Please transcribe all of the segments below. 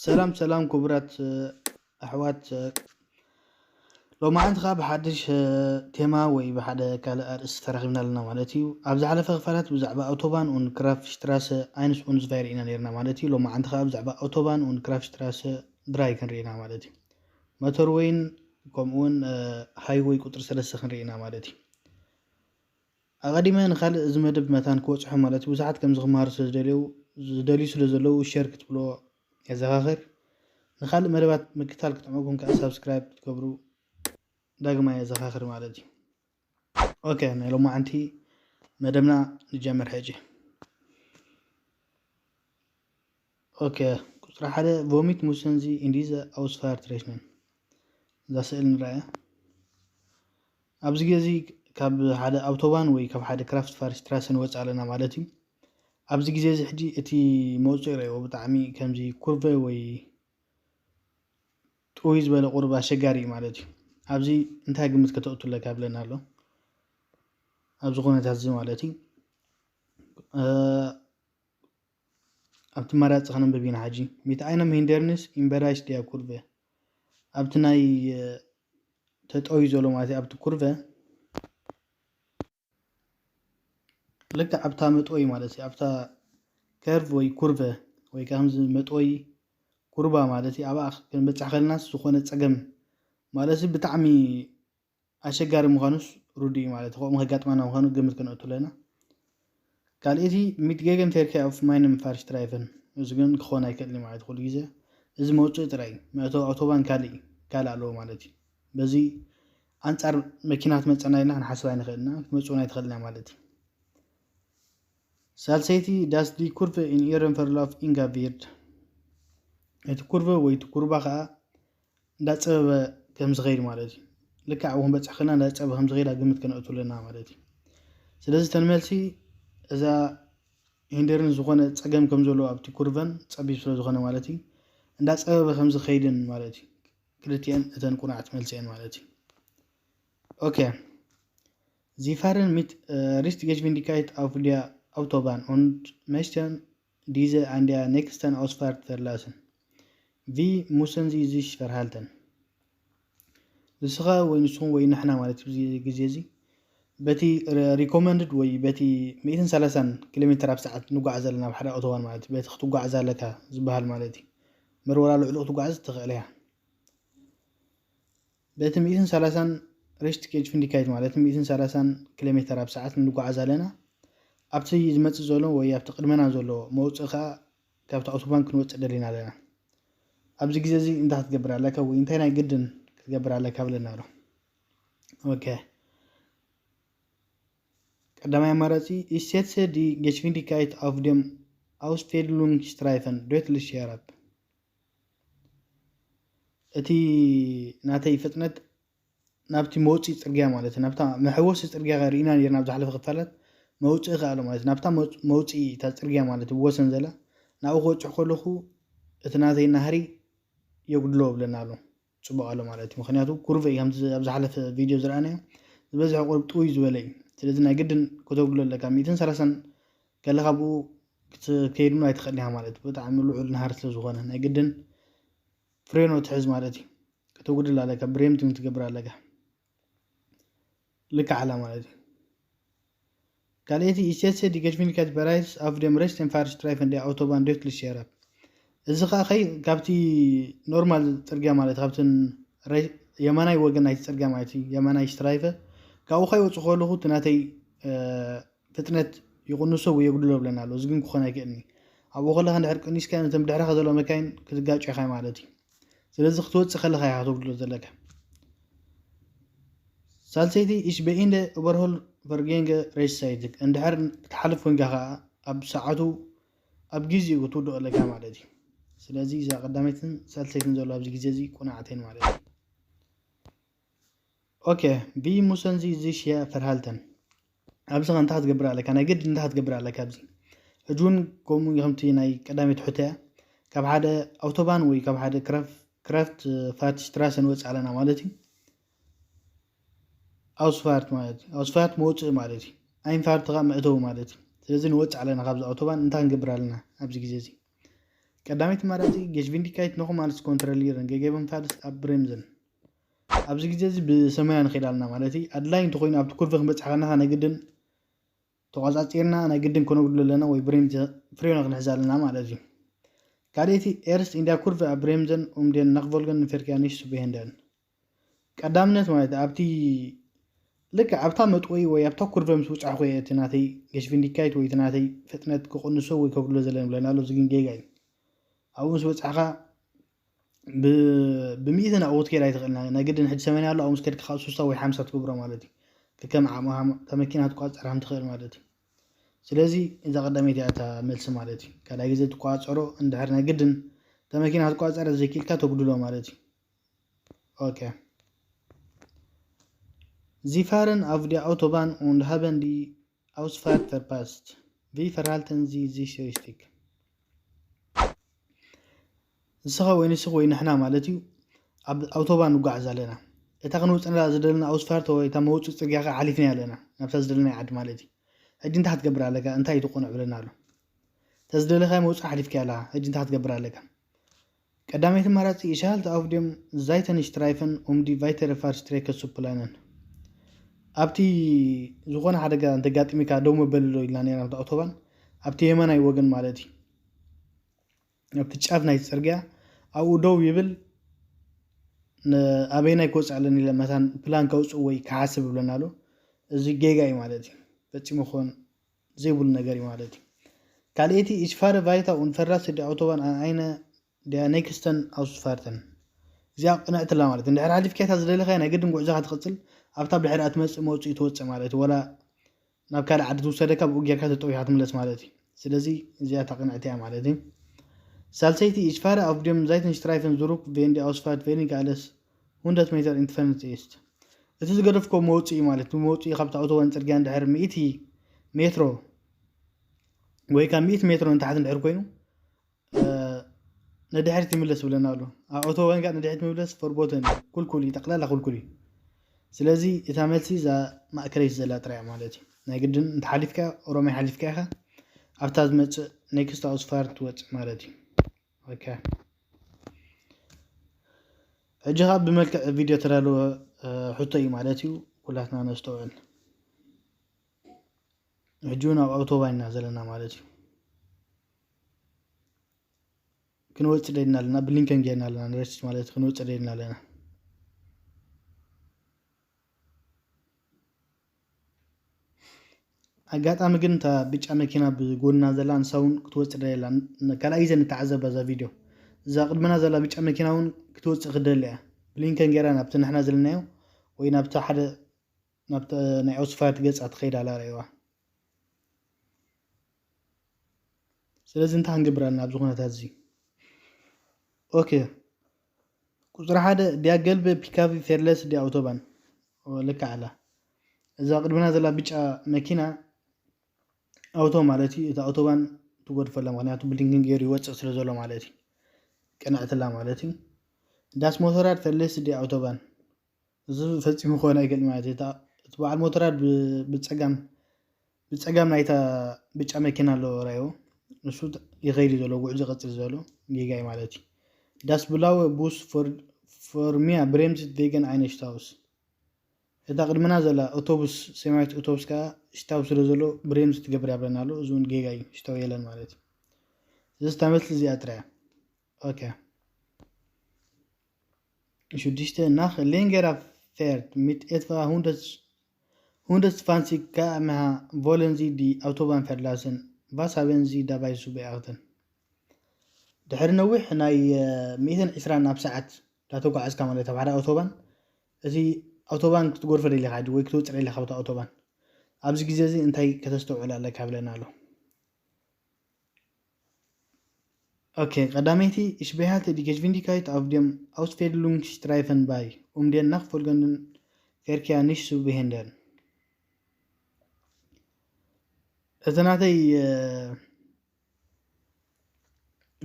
ሰላም ሰላም ክቡራት ኣሕዋት፣ ሎማዓንቲ ከዓ ብሓድሽ ቴማ ወይ ብሓደ ካልእ ኣርእስቲ ተራኺብና ኣለና ማለት እዩ። ኣብ ዝሓለፈ ክፋላት ብዛዕባ ኣውቶባን ኡን ክራፍሽትራሰ ኣይንስ ኡንዝቫይ ርኢና ነርና ማለት እዩ። ሎማዓንቲ ከዓ ብዛዕባ ኣውቶባን ኡን ክራፍሽትራሰ ድራይ ክንርኢና ማለት እዩ። መተርወይን ከምኡውን ሃይወይ ቁፅሪ ሰለስተ ክንርኢና ማለት እዩ። ኣቐዲመ ንኻልእ እዚ መደብ መታን ክበፅሖ ማለት ብዙሓት ከምዚ ክመሃሩ ስለ ዝደልዩ ዝደልዩ ስለ ዘለዉ ሸር ክትብሎ የዘኻኽር። ንኻልእ መደባት ምክታል ክጥዕመኩም ከዓ ሳብስክራይብ ክትገብሩ ዳግማ የዘኻኽር ማለት እዩ። ኦኬ፣ ናይ ሎማዓንቲ መደብና ንጀምር ሕጂ። ኦኬ፣ ቁፅሪ ሓደ ቮሚት ሙሰንዚ ኢንዲዘ ኣውስፋርትሬሽነን እዛ ስእል ንረኣያ። ኣብዚ ግዜ ካብ ሓደ ኣውቶባን ወይ ካብ ሓደ ክራፍት ፋርስትራሰ ንወፅእ ኣለና ማለት እዩ። ኣብዚ ግዜ እዚ ሕጂ እቲ መውፅኢ ረእዎ ብጣዕሚ ከምዚ ኩርቨ ወይ ጥውይ ዝበለ ቁርብ ኣሸጋሪ እዩ ማለት እዩ። ኣብዚ እንታይ ግምት ከተእቱ ኣለካ ብለና ኣሎ ኣብዚ ኩነታት እዚ ማለት እዩ። ኣብቲ መራፂ ከነንብብ ኢና ሕጂ። Mit einem Hindernis im Bereich der Kurve ኣብቲ ናይ ተጠውዩ ዘሎ ማለት እዩ ኣብቲ ኩርቨ ልክዕ ኣብታ መጥወይ ማለት እዩ ኣብታ ከርቭ ወይ ኩርቨ ወይ ከዓ ከምዚ መጥወይ ኩርባ ማለት እዩ ኣብኣ ክንበፅሕ ከለናስ ዝኾነ ፀገም ማለት እዩ ብጣዕሚ ኣሸጋሪ ምዃኑስ ርዱእ እዩ ማለት እዩ ከምኡ ከጋጥመና ምዃኑ ግምት ከነእቱ ኣለና። ካልእቲ mit Gegenverkehr auf meinem Fahrstreifen እዚ ግን ክኾን ኣይክእልን ማለት ኩሉ ግዜ እዚ መውፅኢ ጥራይ እዩ መእተዊ ኣውቶባን ካልእ እዩ ካልእ ኣለዎ ማለት እዩ። በዚ ኣንፃር መኪና ክትመፀና ኢልና ክንሓስብ ኣይንኽእልና ክትመፅኡን ኣይትኽእልና ማለት እዩ። ሳልሰይቲ dass die Kurve in ihrem Verlauf eng wird እቲ ኩርቨ ወይ እቲ ኩርባ ከዓ እንዳፀበበ ከም ዝኸይድ ማለት እዩ። ልክዕ ኣብኡ ክንበፅሕ ከለና እንዳፀበበ ከም ዝኸይድ ኣብ ግምት ከነእቱ ኣለና ማለት እዩ። ስለዚ ተን መልሲ እዛ ሂንደርን ዝኾነ ፀገም ከም ዘለዎ ኣብቲ ኩርቨን ፀቢብ ስለ ዝኾነ ማለት እዩ እንዳፀበበ ከም ዝኸይድን ማለት እዩ። ክልቲኤን እተን ቁናዕቲ መልሲ እየን ማለት እዩ። ኦኬ Sie fahren mit äh, Geschwindigkeit auf der Autobahn und möchten diese an der nächsten Ausfahrt verlassen. Wie müssen Sie sich verhalten? ንስኻ ወይ ንስኹም ወይ ንሕና ማለት እዩ ግዜ እዚ በቲ recommended ወይ በቲ ሚእትን ሰላሳን ኪሎ ሜትር ኣብ ሰዓት ንጓዓዝ ኣለና ኣብ ሓደ ኣውቶባን ማለት እዩ በቲ ክትጓዓዝ ኣለካ ዝበሃል ማለት እዩ። መርወራ ልዕሉ ክትጓዓዝ ትኽእል እያ። በቲ ሚእትን ሰላሳን ሪሽት ጌጅፍንዲካይት ማለት ሚእትን ሰላሳን ኪሎ ሜትር ኣብ ሰዓት ንጓዓዝ ኣለና። ኣብቲ ዝመፅእ ዘሎ ወይ ኣብቲ ቅድመና ዘሎ መውፅኢ ከዓ ካብቲ ኣውቶባን ክንወፅእ ደሊና ኣለና። ኣብዚ ግዜ እዚ እንታይ ክትገብር ኣለካ ወይ እንታይ ናይ ግድን ክትገብር ኣለካ ብለና ኣሎ። ኦኬ ቀዳማይ ኣማራፂ Ich setze die Geschwindigkeit auf dem Ausfädelungsstreifen deutlich herab. እቲ ናተይ ፍጥነት ናብቲ መውፅኢ ፅርግያ ማለት ናብታ መሐወሲ ፅርግያ ርኢና ነርና ኣብ ዝሓለፈ ክፋላት መውፅኢ ከኣሎ ማለት ናብታ መውፅኢ እታ ፅርግያ ማለት ብወሰን ዘላ ናብኡ ክወፅሕ ከለኹ እቲ ናተይ ናህሪ የጉድሎ ብለና ኣሎ ፅቡቅ ኣሎ ማለት እዩ ምክንያቱ ኩርቨ እዩ ከምዚ ኣብ ዝሓለፈ ቪድዮ ዝረኣናዮ ዝበዝሐ ቁሩብ ጥውይ ዝበለ እዩ ስለዚ ናይ ግድን ከተጉድሎ ኣለካ ሚእትን ሰላሳን ከለካ ብኡ ክትከይድ እውን ኣይትኽእል ኢኻ ማለት እዩ ብጣዕሚ ልዑል ናሃር ስለ ዝኾነ ናይ ግድን ፍሬኖ ትሕዝ ማለት እዩ ከተጉድል ኣለካ ብሬምቲንግ ትገብር ኣለካ ልክዕ ኣላ ማለት እዩ ካልኣይቲ Ich setze die Geschwindigkeit bereits auf dem rechten Fahrstreifen der Autobahn deutlich herab እዚ ከዓ ኸይ ካብቲ ኖርማል ፅርግያ ማለት ካብትን የማናይ ወገን ናይቲ ፅርግያ ማለት እዩ የማናይ ስትራይፈ ካብኡ ከይወፁ ከለኹ እቲ ናተይ ፍጥነት ይቕንሶ ወይ የጉድሎ ብለና ኣሎ እዚ ግን ክኾን ኣይክእልኒ ኣብኡ ከለካ እንድሕር ቅኒስካ ነቶም ድሕረኻ ዘሎ መካይን ክትጋጭኻ ማለት እዩ ስለዚ ክትወፅእ ከለካ ኢኻ ተጉድሎ ዘለካ ሳልሰይቲ Ich beende überhol vergenge rechtzeitig እንድሕር ክትሓልፍ ኮይንካ ከዓ ኣብ ሰዓቱ ኣብ ግዜኡ ክትውድኦ ኣለካ ማለት እዩ ስለዚ እዛ ቀዳመይትን ሳልሰይትን ዘሎ ኣብዚ ግዜ እዚ ቁናዕተን ማለት እዩ ኦኬ Wie müssen Sie sich hier verhalten ኣብዚ ከ እንታይ ክትገብር ኣለካ ናይ ግድ እንታይ ክትገብር ኣለካ ኣብዚ ሕጂ እውን ከምኡ ከምቲ ናይ ቀዳመይቲ ሕቶ እያ ካብ ሓደ ኣውቶባን ወይ ካብ ሓደ ክረፍት ፋርትሽትራሰ ንወፅእ ኣለና ማለት እዩ ኣውስፋርት ማለት እዩ ኣውስፋርት መውፅኢ ማለት እዩ ኣይንፋርት ከዓ መእተዊ ማለት እዩ ስለዚ ንወፅእ ኣለና ካብዚ ኣውቶባን እንታይ ክንገብር ኣለና ኣብዚ ግዜ እዚ ቀዳመይቲ ኣማራጺ Geschwindigkeit nochmals kontrollieren, gegebenfalls abbremsen። ኣብዚ ግዜ እዚ ብሰማያዊ ንኸይድ ኣለና ማለት እዩ። ኣድላይ እንተኾይኑ ኣብቲ ኩርቨ ክንበጽሕ ከለና ናይ ግድን ተቋጻጺርና ናይ ግድን ከነጉድሎ ኣለና ወይ ብሬም ፍሬና ክንሕዝ ኣለና ማለት እዩ። ካልኣይቲ erst in der Kurve abbremsen, um den nachfolgenden Verkehr nicht zu behindern። ቀዳምነት ማለት ኣብቲ ልክዕ ኣብታ መጥወይ ወይ ኣብታ ኩርቨ ምስ ውጻዕኩ እየ እቲ ናተይ Geschwindigkeit ወይ እቲ ናተይ ፍጥነት ክቕንሶ ወይ ከጉድሎ ዘለኒ ብለና ኣሎ። እዚ ግን ጌጋ እዩ። ኣብኡ ምስ በጻሕካ ብ- ብሚእቲ ናብኡ ክትከይድ ኣይትኽእልና። ናይ ግድን ሕጂ ሰማንያ ኣሎ፣ ኣብኡ ምስ ከድካ ካብ ስሳ ወይ ሓምሳ ትገብሮ ማለት እዩ። ከከም ዓቕምኻ እታ መኪና ክትቋጸር ከም ትኽእል ማለት እዩ። ስለዚ እዛ ቀዳመይቲ እያ እታ መልሲ ማለት እዩ። ካልኣይ ግዜ ትቋጸሮ እንድሕር ናይ ግድን እታ መኪና ክትቋጸር ዘይክኢልካ ተጉድሎ ማለት እዩ። ኦኬ። Sie fahren auf der Autobahn und haben die Ausfahrt verpasst. Wie verhalten Sie sich richtig? ንስኻ ወይ ንስኽ ወይ ንሕና ማለት እዩ ኣብ ኣውቶባን ንጓዓዝ ኣለና። እታ ክንወፅእላ ዝደለና ኣውስፋርት ወይ እታ መውፅእ ፅርግያ ከዓ ሓሊፍና ኣለና ናብታ ዝደለናይ ዓዲ ማለት እዩ። ሕጂ እንታይ ክትገብር ኣለካ? እንታይ እዩ እቲ ቁኑዕ ብለና ኣሎ። እታ ዝደለኻያ መውፅእ ሓሊፍካ ኣለኻ። ሕጂ እንታይ ክትገብር ኣለካ? ቀዳመይቲ ኣማራፂ ich halte auf dem Seitenstreifen, um die weitere Fahrstrecke zu planen። ኣብቲ ዝኾነ ሓደጋ እንተጋጢሚካ ደው መበል ኣሎ ኢልና ነና ኣብቲ ኣውቶባን ኣብቲ የማናይ ወገን ማለት እዩ። ኣብቲ ጫፍ ናይቲ ጽርግያ ኣብኡ ደው ይብል። ኣበየናይ ክወፅእ ኣለኒ ኢለ መታን ፕላን ከውፅእ ወይ ክሓስብ ይብለና ኣሎ። እዚ ጌጋ እዩ ማለት እዩ። ፈፂሙ ክኾን ዘይብሉ ነገር እዩ ማለት እዩ። ካልኣይቲ ich fahre weiter und verlasse die Autobahn an eine der nächsten Ausfahrten። እዚኣ ቅንዕትላ ማለት እንድሕር ሓሊፍካታ ዝደለኻያ ናይ ግድን ጉዕዞኻ ትቕፅል ኣብታ ብድሕሪኣ ትመፅእ መውፅኢ ትወፅእ ማለት እዩ። ወላ ናብ ካልእ ዓዲ ትውሰደካ ብኡ ጌርካ ተጠዊኻ ትምለስ ማለት እዩ። ስለዚ እዚኣ እታ ቅንዕቲ እያ ማለት እዩ። ሳልሰይቲ ich fahre auf dem Seitenstreifen zurück, wenn die Ausfahrt weniger als hundert Meter entfernt ist። እቲ ዝገደፍኮ መውፅኢ ማለት መውፅኢ ካብቲ ኣውቶባን ፅርግያ እንድሕር ሚእቲ ሜትሮ ወይ ካብ ሚእቲ ሜትሮ ንታሕቲ እንድሕር ኮይኑ ነድሕሪት ይምለስ ብለና ኣሎ። ኣብ ኣውቶባን ከዓ ነድሕሪት ምምለስ ፈርቦተን እዩ፣ ኩልኩል እዩ፣ ጠቅላላ ኩልኩል እዩ። ስለዚ እታ መልሲ እዛ ማእከለይቲ ዘላ ጥራይ ማለት እዩ። ናይ ግድን እንተሓሊፍካ ኦሮማይ ሓሊፍካ ኢኻ ኣብታ ዝመፅእ ኔክስት ኣውስፋር ትወፅእ ማለት እዩ። ኦኬ። ሕጂ ካብ ብመልክዕ ቪድዮ ተዳለወ ሕቶ እዩ ማለት እዩ። ኩላትና ነስተውዕል። ሕጂ እውን ኣብ ኣውቶባን ኢና ዘለና ማለት እዩ። ክንወፅእ ደልና ኣለና፣ ብሊንከን ጌርና ኣለና ንረስት ማለት ክንወፅእ ደልና ኣለና። ኣጋጣሚ ግን እታ ብጫ መኪና ብጎንና ዘላ ንሳ እውን ክትወፅእ ደላ። ካልኣይ ግዜ ንተዓዘባ እዛ ቪድዮ። እዛ ቅድመና ዘላ ብጫ መኪና እውን ክትወፅእ ክደሊ እያ። ብሊንከን ጌራ ናብቲ ንሕና ዘለናዮ ወይ ናብቲ ሓደ ናብቲ ናይ ኣውስፋርት ገፃ ትኸይድ ኣላ ረእዋ። ስለዚ እንታይ ክንገብር ኣለና ኣብዚ ኩነታት እዚ? ኦኬ፣ ቁፅሪ ሓደ ዲያገልበ ፒካቪ ፌርለስ ዲ ኣውቶባን ልካ ኣላ። እዛ ቅድመና ዘላ ብጫ መኪና ኣውቶ ማለት እዩ። እቲ ኣውቶባን ትጎድፈላ፣ ምክንያቱ ብሊንክን ገይሩ ይወፅእ ስለ ዘሎ ማለት እዩ። ቅንዕትላ ማለት እዩ። ዳስ ሞተራድ ፌርለስ ዲ ኣውቶባን እዚ ፈፂሙ ክኾን ኣይክእል ማለት እዩ። እቲ በዓል ሞተራድ ብፀጋም ብፀጋም ናይታ ብጫ መኪና ኣለዎ ራዮ ንሱ ይኸይድ ዘሎ ጉዕዞ ይቐፅል ዘሎ ጌጋይ ማለት እዩ። ዳስ ብላወ ቡስ ፎርሚያ ብሬምዝት ቬገን ኣይነ ሽታውስ። እታ ቅድመና ዘላ ኦቶቡስ ሰማያዊት ኦቶቡስ ከዓ ሽታው ስለ ዘሎ ብሬምዝ ትገብር ያብለና ኣሎ። እዚ እውን ጌጋ እዩ፣ ሽታው የለን ማለት እዩ። እዚ ተመልሲ እዚኣ ጥራያ። ኦኬ። ሽዱሽተ፣ nach längerer Fahrt mit etwa hundert, hundertzwanzig km/h wollen Sie die Autobahn verlassen. Was haben Sie dabei zu beachten? ድሕሪ ነዊሕ ናይ ሚእትን ዕስራን ኣብ ሰዓት እንዳተጓዓዝካ ማለት ኣብ ሓደ ኣውቶባን እቲ ኣውቶባን ክትጎርፈ ደሊኻ ወይ ክትወፅእ ደሊኻ ካብቲ ኣውቶባን ኣብዚ ግዜ እዚ እንታይ ከተስተውዕል ኣለካ ብለና ኣሎ። ኦኬ፣ ቀዳመይቲ፣ ich behalte die Geschwindigkeit auf dem Ausfädelungsstreifen bei, um den nachfolgenden Verkehr nicht zu behindern። እቲ ናተይ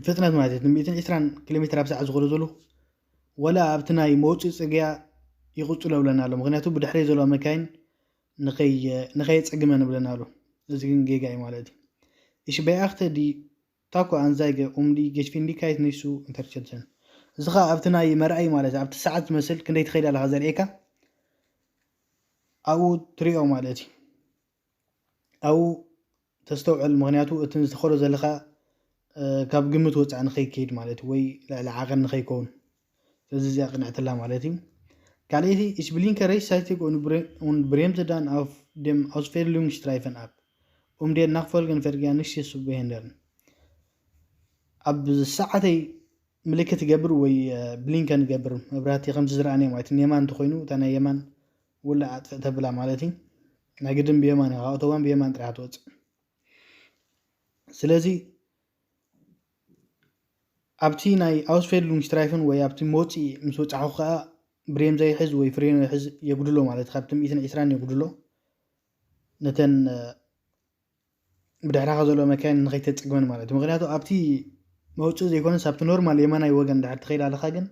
ፍጥነት ማለት እዩ ሚእትን ዕስራን ኪሎ ሜትር ኣብ ሰዓት ዝኾነ ዘለኹ ወላ ኣብቲ ናይ መውፅኢ ፅርግያ ይቕፅሎ ብለና ኣሎ። ምክንያቱ ብድሕረይ ዘለዋ መካይን ንኸየፀግመን ብለና ኣሎ። እዚ ግን ጌጋ እዩ ማለት እዩ። Ich beachte die Tako anzeige, um die Geschwindigkeit nicht zu unterschätzen. እዚ ኸዓ ኣብቲ ናይ መርኣይ ማለት ኣብቲ ሰዓት ዝመስል ክንደይ ትኸይድ ኣለኻ ዘርእየካ ኣብኡ ትሪኦ ማለት እዩ። ኣብኡ ተስተውዕል፣ ምኽንያቱ እቲ ዝተኸዶ ዘለኻ ካብ ግምት ወፃኢ ንኸይከይድ ማለት ወይ ልዕሊ ዓቐን ንኸይከውን። ስለዚ እዚኣ ቅንዕትላ ማለት እዩ። ካልኣይቲ፣ ich blinke rechtzeitig und bremse dann auf dem Ausfährungsstreifen ab, um den nachfolgenden Verkehr nicht zu behindern. ኣብ ሰዓተይ ምልክት ይገብር ወይ ብሊንከን ይገብር፣ መብራህቲ ከምቲ ዝረኣናዮ ማለት እዩ። ንየማን እንተኾይኑ እታ ናይ የማን ውላ ኣጥፍእ ተብላ ማለት እዩ። ናይ ግድን ብየማን ኢኻ፣ ኣውቶባን ብየማን ጥራሕ ትወፅእ። ስለዚ ኣብቲ ናይ ኣውስፌርሉንግ ሽትራይፍን ወይ ኣብቲ መውፅኢ ምስ በፃሕኹ ከዓ ብሬም ዘይሕዝ ወይ ፍሬኖ ይሕዝ የጉድሎ ማለት እዩ። ካብቲ ሚእትን ዕስራን የጉድሎ ነተን ብድሕራኻ ዘሎ መካይን ንኸይተፅግመን ማለት እዩ። ምክንያቱ ኣብቲ መውፅኢ ዘይኮነስ ኣብቲ ኖርማል የማናይ ወገን ድሕር ትኸይድ ኣለኻ ግን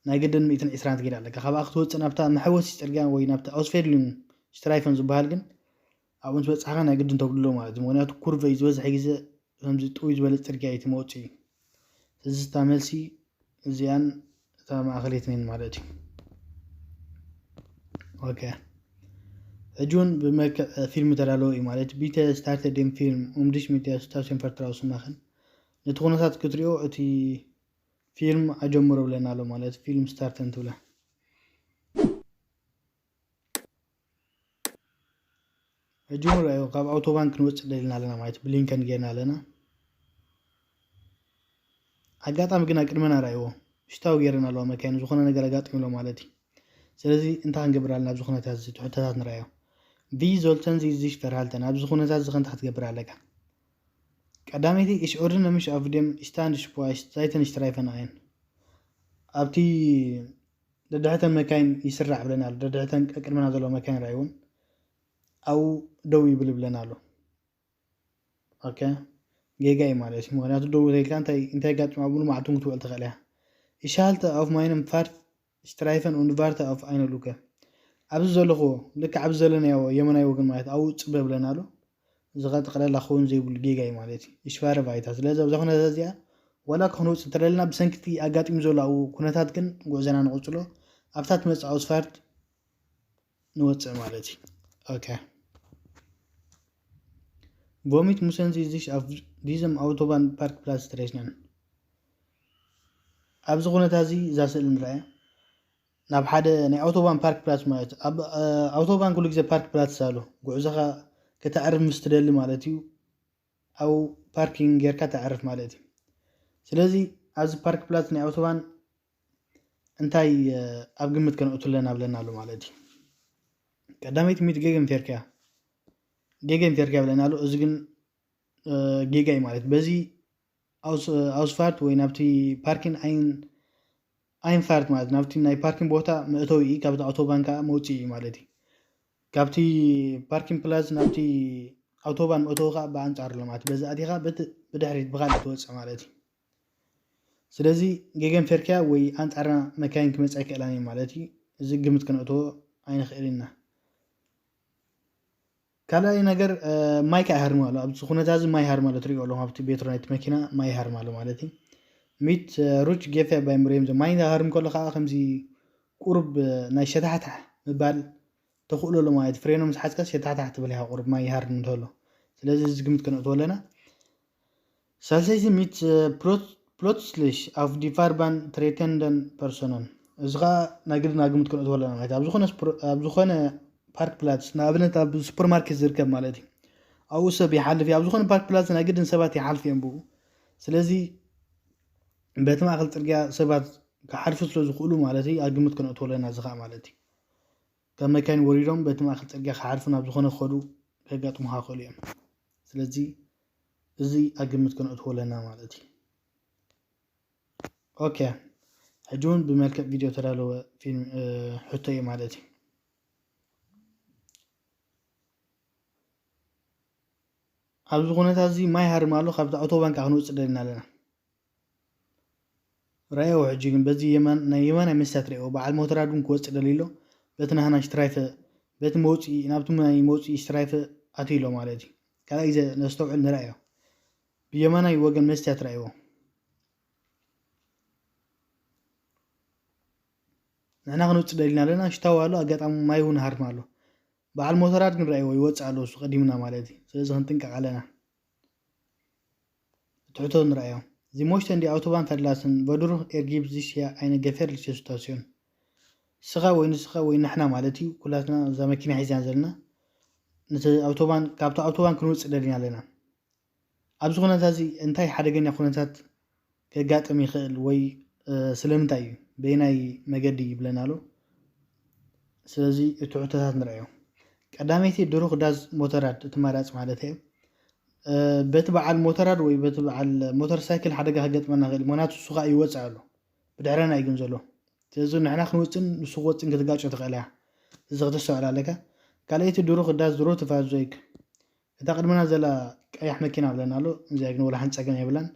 ናይ ግድን ሚእትን ዕስራን ትኸይድ ኣለካ። ካብኣ ክትወፅእ ናብታ መሐወሲ ፅርግያ ወይ ናብቲ ኣውስፌርሉንግ ሽትራይፈን ዝበሃል ግን ኣብኡ ምስ በፃሕካ ናይ ግድን ተጉድሎ ማለት እዩ። ምክንያቱ ኩርቨ እዩ ዝበዝሐ ግዜ ከምዚ ጥውይ ዝበለ ፅርግያ እዩ እቲ መውፅኢ። ስለዚ እታ መልሲ እዚኣን እታ ማእኸለይትን ማለት እዩ። ኦኬ፣ ሕጂ እውን ብመልክዕ ፊልም ተዳለወ እዩ ማለት እዩ። Bitte starte den Film, um dich mit der Situation vertraut zu machen. ነቲ ኩነታት ክትሪኦ እቲ ፊልም ኣጀምሮ ብለና ኣሎ ማለት ፊልም ስታርት እንትብለ ሕጂ እውን ርኣዮ፣ ካብ ኣውቶባን ክንወፅእ ደሊና ኣለና ማለት ብሊንከን ጌርና ኣለና። ኣጋጣሚ ግን ኣብ ቅድመና ርኣይዎ፣ ሽታው ጌረን ኣለዋ መካይን፣ ዝኾነ ነገር ኣጋጢሙ ኣሎ ማለት እዩ። ስለዚ እንታይ ክንገብር ኣለና ኣብዚ ኩነታት እዚ? እቲ ሕቶታት ንርኣዮ። Wie sollten Sie sich verhalten? ኣብዚ ኩነታት እዚ ከ እንታይ ክትገብር ኣለካ? ቀዳመይቲ፣ ich ordne mich auf dem Standstreifen ein. ኣብቲ ደድሕተን መካይን ይስራዕ ብለና ኣሎ። ደድሕተን ቀቅድመና ዘለዎ መካይን ርኣይውን ኣብኡ ደው ይብል ይብለና ኣሎ። ኦኬ፣ ጌጋ እዩ ማለት እዩ። ምክንያቱ ደው ተይልካ እንታይ እንታይ ጋጥም ኣብሉ ማዕቱን ክትውዕል ትኽእል እያ። Ich halte auf meinem Fahrstreifen und warte auf eine Luke. ኣብዚ ዘለኹ ልክዕ ኣብዚ ዘለናዮ የመናይ ወገን ማለት ኣብኡ ፅበ ብለና ኣሎ። እዚ ኸ ጠቕላላ ክኸውን ዘይብሉ ጌጋ እዩ ማለት እዩ። Ich fahre weiter። ስለዚ ኣብዛ ኩነታት እዚኣ ዋላ ክንወፅእ እንተደለና ብሰንኪ እቲ ኣጋጢሙ ዘሎ ኣብኡ ኩነታት ግን ጉዕዞና ንቕፅሎ። ኣብታ ትመፅእ ኣውስፋርት ንወፅእ ማለት እዩ። ኦኬ። Womit müssen Sie sich auf diesem Autobahnparkplatz rechnen? ኣብዚ ኩነታት እዚ እዛ ስእሊ ንርኣያ። ናብ ሓደ ናይ ኣውቶባን ፓርክ ፕላስ ማለት እዩ። ኣብ ኣውቶባን ኩሉ ግዜ ፓርክ ፕላስ ኣሎ። ጉዕዞኻ ከተዕርፍ ምስ ትደሊ ማለት እዩ። ኣብኡ ፓርኪንግ ጌርካ ተዕርፍ ማለት እዩ። ስለዚ ኣብዚ ፓርክ ፕላስ ናይ ኣውቶባን እንታይ ኣብ ግምት ከነእቱ ኣለና ብለና ኣሎ ማለት እዩ። ቀዳመይቲ ሚት ጌገን ፌርክያ ጌገን ፌርክያ ብለና ኣሎ። እዚ ግን ጌጋ እዩ ማለት በዚ ኣውስፋርት ወይ ናብቲ ፓርኪን ኣይን ኣይንፋርት ማለት ናብቲ ናይ ፓርኪን ቦታ መእተዊ እዩ። ካብቲ ኣውቶባን ከዓ መውፅኢ እዩ ማለት እዩ። ካብቲ ፓርኪን ፕላዝ ናብቲ ኣውቶባን መእተዊ ከዓ ብኣንፃር ኣሎ ማለት በዚ ኣቲኻ ብድሕሪት ብካልእ ትወፅእ ማለት እዩ። ስለዚ ጌገን ፌርክያ ወይ ኣንፃርና መካይን ክመፃ ይክእላን እዩ ማለት እዩ። እዚ ግምት ከነእተዎ ኣይንኽእል ኢና። ካልኣይ ነገር ማይ ከዓ ይሃርም ኣሎ። ኣብዚ ኩነታ እዚ ማይ ይሃርም ኣሎ ትሪኦ ኣለኹም ኣብቲ ቤትሮ ናይቲ መኪና ማይ ይሃርም ኣሎ ማለት እዩ። ሚት ሩች ጌፈ ባይምሬም ማይ ሃርም ከሎ ከዓ ከምዚ ቁሩብ ናይ ሸታሕታሕ ምባል ተኽእሎ ኣሎ ማለት ፍሬኖ ምስ ሓዝካ ሸታሕታሕ ትብል ኢኻ ቁሩብ ማይ ይሃርም እንተሎ። ስለዚ እዚ ግምት ከነእትዎ ኣለና። ሳልሰይቲ ሚት ፕሎትስሊሽ ኣፍ ዲፋርባን ትሬተንደን ፐርሶነን እዚ ከዓ ናይ ግድን ግምት ከነእትዎ ኣለና ማለት ኣብ ዝኾነ ፓርክ ፕላትስ ንኣብነት ኣብ ሱፐርማርኬት ዝርከብ ማለት እዩ። ኣብኡ ሰብ ይሓልፍ እዩ ኣብ ዝኾነ ፓርክ ፕላትስ ናይ ግድን ሰባት ይሓልፍ እዮም ብኡ። ስለዚ በቲ ማእከል ፅርግያ ሰባት ክሓልፉ ስለ ዝኽእሉ ማለት እዩ ኣብ ግምት ከነእትዎ ኣለና እዚ ከዓ ማለት እዩ። ካብ መካይን ወሪዶም በቲ ማእከል ፅርግያ ክሓልፉ ናብ ዝኾነ ክኸዱ ከጋጥሙኻ ይኽእሉ እዮም። ስለዚ እዚ ኣብ ግምት ከነእትዎ ኣለና ማለት እዩ። ኦኬ፣ ሕጂ እውን ብመልክዕ ቪድዮ ተዳለወ ፊልም ሕቶ እዩ ማለት እዩ። ኣብዚ ኩነታት እዚ ማይ ሃርም ኣሎ። ካብቲ ኣውቶባን ከዓ ክንወፅእ ደሊና ኣለና። ራእዮ ሕጂ ግን በዚ የማን ናይ የማናይ መስትያት ሪኦ በዓል ሞተር ኣዱን ክወፅእ ደልዩ ኣሎ። በቲ ናህና ሽትራይፈ በቲ መውፅኢ ናብቲ ናይ መውፅኢ ሽትራይፈ ኣትዩ ኣሎ ማለት እዩ። ካልኣይ ግዜ ነስተውዕል ንራእዮ። ብየማናይ ወገን መስትያት ርኣይዎ። ንሕና ክንውፅእ ደሊና ኣለና። ሽታው ኣሎ፣ ኣጋጣሚ ማይ እውን ሃርም ኣሎ። በዓል ሞተራት ግን ርኣይዎ ይወፅእ ኣሎ፣ እሱ ቀዲምና ማለት እዩ። ስለዚ ክንጥንቀቕ ኣለና። ትሕቶ ንርኣዮ። Sie möchten die Autobahn verlassen, wodurch ergibt sich hier eine gefährliche Situation? ንስኻ ወይ ንስኻ ወይ ንሕና ማለት እዩ፣ ኩላትና እዛ መኪና ሒዝና ዘለና ነቲ ኣውቶባን፣ ካብቲ ኣውቶባን ክንውፅእ ደሊና ኣለና። ኣብዚ ኩነታት እዚ እንታይ ሓደገኛ ኩነታት ከጋጥም ይኽእል ወይ ስለምንታይ እዩ፣ በየናይ መገዲ ይብለና ኣሎ። ስለዚ እቲ ሕቶታት ንርኣዮ። ቀዳመይቲ ድሩኽ ዳዝ ሞተራድ እቲ ማራፅ ማለት እዩ። በቲ በዓል ሞተራድ ወይ በቲ በዓል ሞተር ሳይክል ሓደጋ ከገጥመና ይኽእል፣ ምክንያቱ እሱ ከዓ ይወፅእ ኣሎ፣ ብድሕረና እዩ ግን ዘሎ። ስለዚ ንሕና ክንውፅን ንሱ ክወፅን ክትጋጮ ትኽእል እያ። እዚ ክተስተውዕል ኣለካ። ካልኣይቲ ድሩኽ ዳዝ ሮት ፋርዞይግ፣ እታ ቅድመና ዘላ ቀያሕ መኪና ብለና ኣሎ። እዚኣ ግን ወላ ሓንቲ ፀገም የብላን።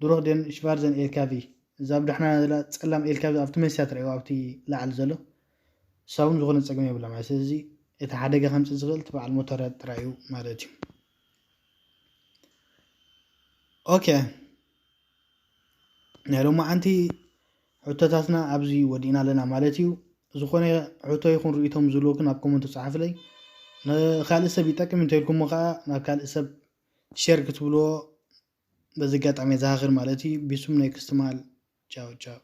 ድሩኽ ደን ሽቫርዘን ኤልካቪ፣ እዛ ብድሕና ዘላ ፀላም ኤልካቪ ኣብቲ መስትያት ርኣይዋ፣ ኣብቲ ላዕሊ ዘሎ፣ እሳ እውን ዝኾነ ፀገም የብላ ማለት። ስለዚ እቲ ሓደጋ ከምፅእ ዝኽእል እቲ በዓል ሞተር ጥራይ እዩ ማለት እዩ። ኦኬ፣ ናይ ሎማዓንቲ ሕቶታትና ኣብዚ ወዲእና ኣለና ማለት እዩ። ዝኾነ ሕቶ ይኹን ርእይቶም ዝህልወኩም ኣብ ኮመንት ጸሓፉለይ። ንኻልእ ሰብ ይጠቅም እንተኢልኩሞ ከዓ ናብ ካልእ ሰብ ሼር ክትብልዎ በዚ ኣጋጣሚ የዘኻኽር ማለት እዩ። ቢስም ናይ ክስትማል። ቻው ቻው።